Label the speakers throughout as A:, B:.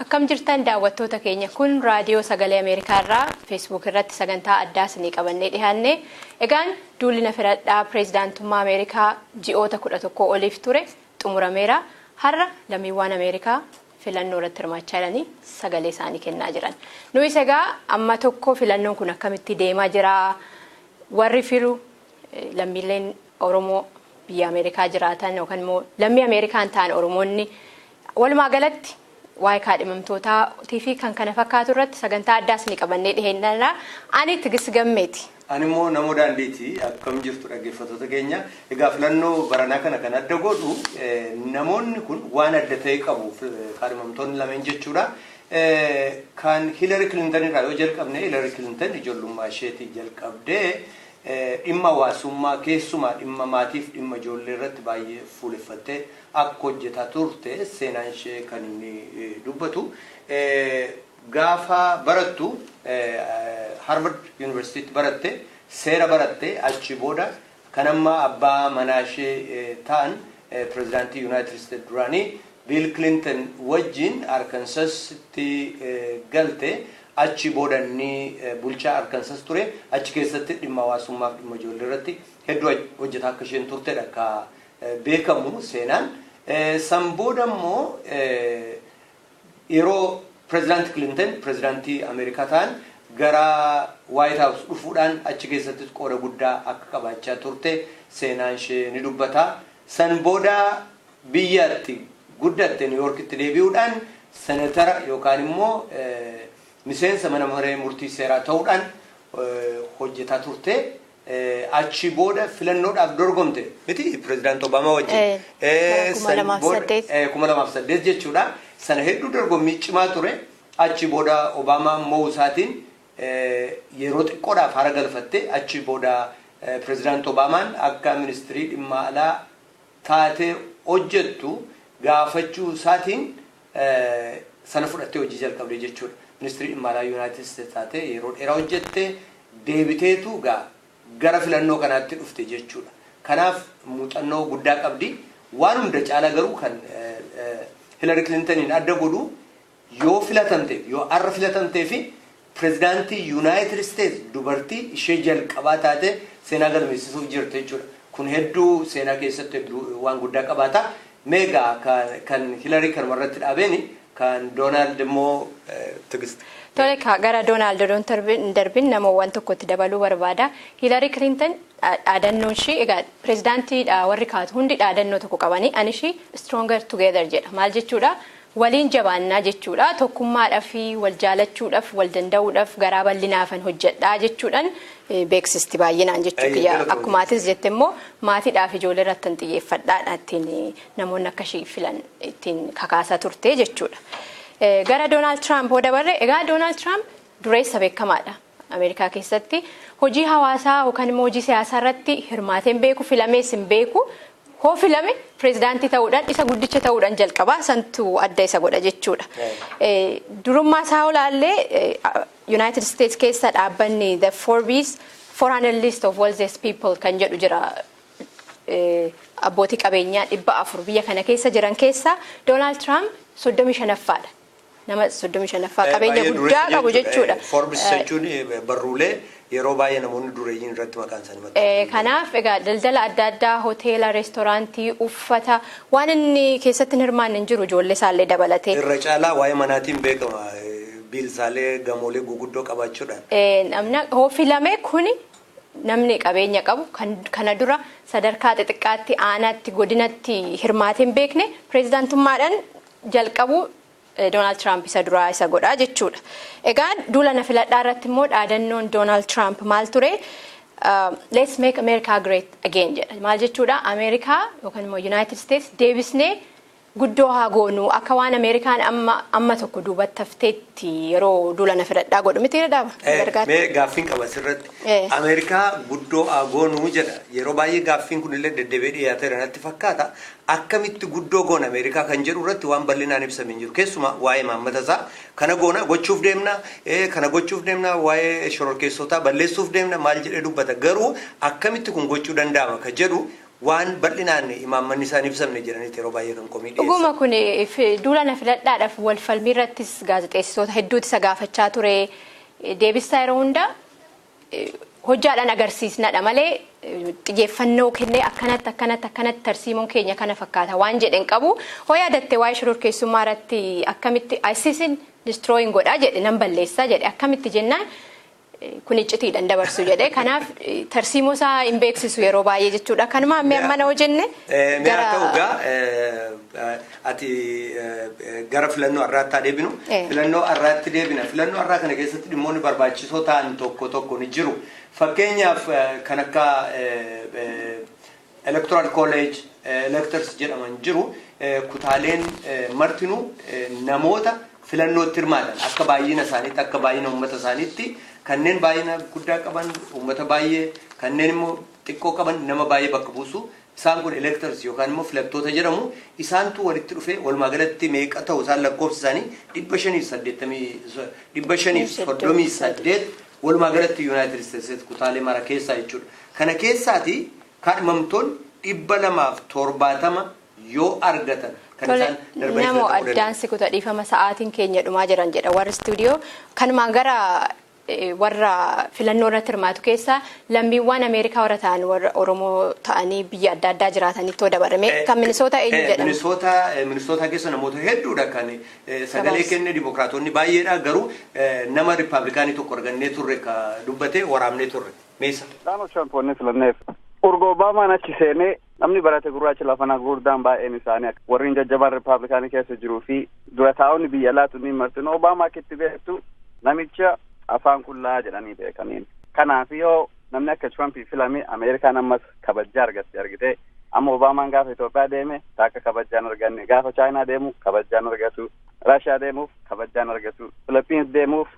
A: Akkam jirtan daawwattoota keenya? Kun Raadiyoo Sagalee Ameerikaa irraa Facebook irratti sagantaa addaa isinii qabannee dhiyaanne. Egaan duulli na filadhaa pireezidaantummaa Ameerikaa ji'oota 11 oliif ture xumurameera. Har'a lammiiwwan Ameerikaa filannoo irratti hirmaachaa jiranii sagalee isaanii kennaa jiran. Nuyis egaa amma tokko filannoon kun akkamitti deemaa jira, warri filu lammiileen Oromoo biyya Ameerikaa jiraatan yookaan immoo lammii Ameerikaan ta'an Oromoonni walumaa galatti waa'ee kaadhimamtootaatii fi kan kana fakkaatu irratti sagantaa addaas ni qabannee dhiheenna. Ani Tigist Gammeeti.
B: Ani immoo Namoo Daandiiti. Akkam jirtu dhaggeeffattoota keenya? Egaa filannoo baranaa kana kan adda godhu namoonni kun waan adda ta'e qabu, kaadhimamtoonni lameen jechuudha. Kan Hillary Clinton irraa yoo jalqabne, Hillary Clinton ijoollummaa isheetii jalqabdee dhimma hawaasummaa, keessumaa dhimma maatiif dhimma ijoollee irratti baay'ee fuuleffattee akka hojjetaa turte seenaan ishee kan inni dubbatu. Gaafa barattu Harvard University baratte, seera baratte. Achi booda kan amma abbaa manaa ishee ta'an pirezidaantii United States duraanii Bill Clinton wajjin Arkansasitti galte. Achi booda inni bulchaa Arkansas ture. Achi keessatti dhimma hawaasummaaf dhimma ijoollee irratti hedduu hojjetaa akka isheen turtedha ka beekamu seenaan. San booda immoo yeroo pirezidaanti Clinton pirezidaantii Ameerikaa ta'an gara White House dhufuudhaan achi keessattis qooda guddaa akka qabaachaa turte seenaan ishee ni dubbata. San booda biyyatti guddatte New Yorkitti deebi'uudhaan senatara yookaan immoo miseensa mana maree murtii seeraa ta'uudhaan hojjetaa turte. Achi booda filannoodhaaf dorgomte miti pirezidaanti Obaamaa wajjin?
A: 2008.
B: 2008 jechuudha. Sana hedduu dorgommii cimaa ture. Achi booda Obaamaa mo'uu isaatiin yeroo xiqqoodhaaf hara galfatte. Achi booda pirezidaanti Obaamaan akka ministirii dhimma alaa taatee hojjettu gaafachuu isaatiin sana fudhattee hojii jalqabde jechuudha. Ministirii dhimma alaa United States taatee yeroo dheeraa hojjette, deebiteetu gara filannoo kanaatti dhufte jechuudha. Kanaaf muuxannoo guddaa qabdi. Waan hunda caala garuu kan Hillary Clintoniin adda godhu, yoo filatamte, yoo arra filatamtee fi pirezidaantii United States dubartii ishee jalqabaa taate seenaa galmeessisuuf jirti jechuudha. Kun hedduu seenaa keessatti hedduu waan guddaa qabaata. Meegaa kan Hillary kanuma irratti dhaabeeni, kan Doonaald immoo Tigist.
A: Tole, gara Doonaald odoon darbin namoowwan tokkotti dabaluu barbaada. Hillary Clinton dhaadannoon ishii, egaa pirezidaantiidha warri kaatu hundi dhaadannoo tokko qabanii, ani ishii "Stronger Together" jedha. Maal jechuudha? Waliin jabaannaa jechuudha. Tokkummaadhaaf fi wal jaalachuudhaaf, wal danda'uudhaaf, garaa bal'inaafan hojjedhaa jechuudhaan beeksisti baay'inaan jechuudha. Akkuma atis jette immoo maatiidhaaf ijoollee irratti kan xiyyeeffadhaadha ittiin namoonni akka ishii filan ittiin kakaasaa turte jechuudha. Gara Doonaald Tiraamp yoo dabarre, egaa Doonaald Tiraamp dureessa beekamaadha. Ameerikaa keessatti hojii hawaasaa yookaan immoo hojii siyaasaa irratti hirmaatee hin beeku, filamees hin beeku. Hoo filame pirezidaantii ta'uudhaan isa guddicha ta'uudhaan jalqabaa santu adda isa godha jechuudha. Durummaa isaa olaallee United States keessa dhaabbanni The Forbes 400 List of Wealthiest People kan jedhu jira. Abbootii qabeenyaa 400 biyya kana keessa jiran keessa Doonaald Tiraamp 35ffaadha. Nama 35ffaa qabeenya guddaa qabu jechuudha.
B: Forbes jechuun barruulee yeroo baay'ee namoonni dureeyyiin irratti maqaan isaanii maxxanfamu.
A: Kanaaf egaa daldala adda addaa, hoteela, reestooraantii, uffata, waan inni keessatti hin hirmaanne hin jiru, ijoollee isaallee dabalatee.
B: Irra caalaa waa'ee manaatiin beekama. Biilsaalee gamoolee guguddoo qabaachuudhaan.
A: Namni hoo filame kuni namni qabeenya qabu kan kana dura sadarkaa xixiqqaatti, aanaatti, godinatti hirmaatee hin beekne pireezidaantummaadhaan jalqabu Doonaald Tiraamp isa duraa isa godhaa jechuudha. Egaa duula na filadhaa irratti immoo dhaadannoon Doonaald Tiraamp maal ture? "Let's make America great again" jedha. Maal jechuudha? Ameerikaa yookaan immoo United States deebisnee guddoo haa goonu, akka waan Ameerikaan amma amma tokko duubatti hafteetti yeroo duula na filadhaa godhu miti dhaaba.
B: Mee gaaffiin qaba asirratti. Ameerikaa guddoo haa goonuu jedha. Yeroo baay'ee gaaffiin kunillee deddeebi'ee dhiyaateera natti fakkaata. Akkamitti guddoo goona Ameerikaa kan jedhu irratti waan bal'inaan ibsame hin jiru. Keessumaa waa'ee imaammata isaa kana goona gochuuf deemna, kana gochuuf deemna, waa'ee shororkeessotaa balleessuuf deemna maal jedhee dubbata. Garuu akkamitti kun gochuu danda'ama ka jedhu Waan bal'inaan imaammanni isaan ibsamne jedhaniiti yeroo baay'ee kan komii dhiyeessan.
A: Dhuguma kun duula na filadhaadhaaf wal falmii irrattis gaazexeessitoota hedduutu isa gaafachaa ture. Deebisaa yeroo hundaa hojjaadhaan agarsiisnadha malee xiyyeeffannoo kennee akkanatti akkanatti akkanatti tarsiimoon keenya kana fakkaata waan jedhen qabu. Hoo yaadatte, waa'ee shororkeessummaa irratti akkamitti ISISin destroying godhaa jedhe, nan balleessaa jedhe, akkamitti jennaan kun iccitiidhaan dabarsu jedhe. Kanaaf tarsiimoo isaa hin beeksisu yeroo baay'ee jechuudha. Kanuma amma mana hojjenne.
B: Mee haa ta'u egaa, ati gara filannoo har'aatti deebinu. Filannoo har'aatti deebina. Filannoo har'aa kana keessatti dhimmoonni barbaachisoo ta'an tokko tokko ni jiru. Fakkeenyaaf kan akka Electoral College Electors jedhaman jiru. Kutaaleen martinuu namoota filannootti hirmaatan akka baay'ina isaaniitti, akka baay'ina uummata isaaniitti, kanneen baay'ina guddaa qaban uummata baay'ee, kanneen immoo xiqqoo qaban nama baay'ee bakka buusu. Isaan kun electors yookaan immoo filattoota jedhamu. Isaantu walitti dhufee walumaa galatti meeqa ta'u isaan lakkoofsi isaanii 538 walumaa galatti United States kutaalee mara keessaa jechuudha. Kana keessaati kaadhimamtoonni 270 yoo argatan kan isaan darbanii
A: Namoo
B: filatamuu danda'u.
A: Addaan si kuta, dhiifama, sa'aatiin keenya dhumaa jiran jedha warri istuudiyoo. Kanumaan gara warra filannoo irratti hirmaatu keessaa lammiiwwan Ameerikaa warra ta'an, warra Oromoo ta'anii biyya adda addaa jiraatanitti dabarame kan Minisoota eenyu jedhamu?
B: Minisoota keessa namoota hedduudha kan sagalee kenne. Dimokiraatonni baay'eedha, garuu nama Riippaabilikaanii tokko argannee turre, ka dubbate waraabnee turre. Meesa.
C: Donald Trump wanni filanneef urga Obaamaan achi seenee namni barate gurraacha lafanaa gurguddaan baay'een isaanii warreen jajjabaan Riippaabilikaanii keessa jiruu fi dura taa'onni biyya alaatu ni martinu Obaamaa akkitti beektu namicha afaan qullaa jedhanii beekaniin. Kanaaf yoo namni akka Trumpii filame Ameerikaan ammas kabajjaa argatti argite. Amma Obaamaan gaafa Itoophiyaa deeme takka kabajjaan arganne, gaafa Chaayinaa deemu kabajjaan argatu, Raashiyaa deemuuf kabajjaan argatu, Filippins deemuuf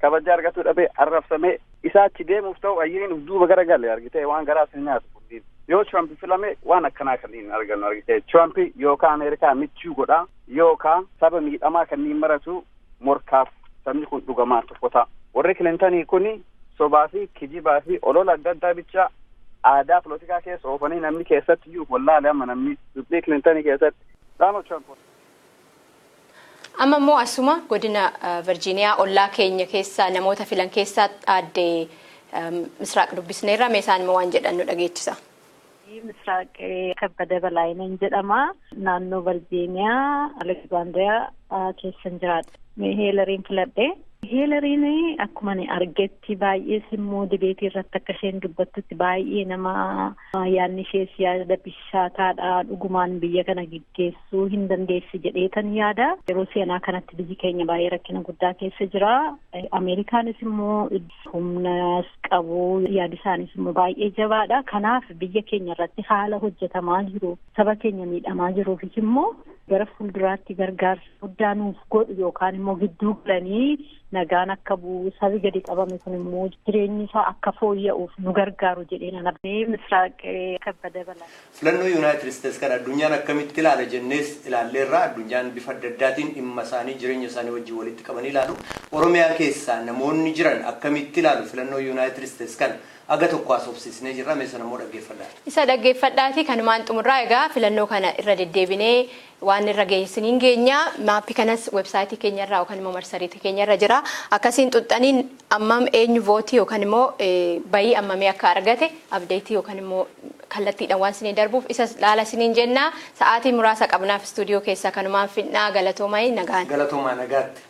C: kabajjaa argatu dhabee arrabsamee isaa achi deemuuf ta'u ayyiriin uf duuba gara gale argite. Waan garaa sin nyaatu kunniin. Yoo Trump filame waan akkanaa kanneen argannu argite. Trump yookaan Ameerikaa michuu godhaa yookaan saba miidhamaa kanneen maratu morkaaf sabni kun dhugamaan tokko ta'a. Warri Kilintanii kuni sobaa fi kijibaa fi olola adda addaa bicha aadaa polotikaa keessa oofanii namni keessatti iyyuu wallaale amma namni dubbii Kilintanii keessatti Donald Trump.
A: Amma immoo asuma godina Virjiiniyaa ollaa keenya keessa namoota filan keessaa aadde Misraaq dubbisneerra. Mee isaan immoo waan jedhan nu dhageechisa.
D: Misraaq Kabbada Balaayineen jedhama. Naannoo Virjiiniyaa Aleksaandriyaa keessan jiraadha. Mee Heelariin filadhe. Heelariin akkuma ani argetti baay'ees immoo dibeetii irratti akka isheen dubbattutti baay'ee nama yaadni ishees yaada bishaataadha. Dhugumaan biyya kana geggeessuu hin dandeessi jedheetan yaada. Yeroo seenaa kanatti biyyi keenya baay'ee rakkina guddaa keessa jira. Ameerikaanis immoo humnas qabu, yaadi isaanis immoo baay'ee jabaadha. Kanaaf biyya keenya irratti haala hojjetamaa jiru, saba keenya miidhamaa jiruufis immoo gara fuulduraatti gargaarsa guddaa nuuf godhu yookaan immoo gidduu galanii nagaan akka bu'u, sabi gadi qabame kun immoo jireenyi isaa akka fooyya'uuf nu gargaaru jedhee nan abdee. Misraaq Kabbada Balaa.
B: Filannoo United States kan addunyaan akkamitti ilaala jennees ilaalleerra. Addunyaan bifa adda addaatiin dhimma isaanii jireenya isaanii wajjin walitti qabanii ilaalu. Oromiyaa keessaa namoonni jiran akkamitti ilaalu filannoo United States kan aga tokko haasofsiisnee jirra. Meeshaan immoo dhaggeeffadhaa.
A: Isa dhaggeeffadhaati kanumaan xumurraa. Egaa filannoo kana irra deddeebinee waan irra geessiniin geenya. Maappii kanas websaayitii keenyarraa yookaan immoo marsariitii keenyarra jira. Akkasiin xuxxaniin ammam eenyu vootii yookaan immoo bayii ammamii akka argate update yookaan immoo kallattiidhaan waan isinii darbuuf isa laala isiniin jenna. Sa'aatii muraasa qabnaaf istuudiyoo keessaa kanumaan fidnaa. Galatoomaa, nagaan.
B: Galatoomaa, nagaatti.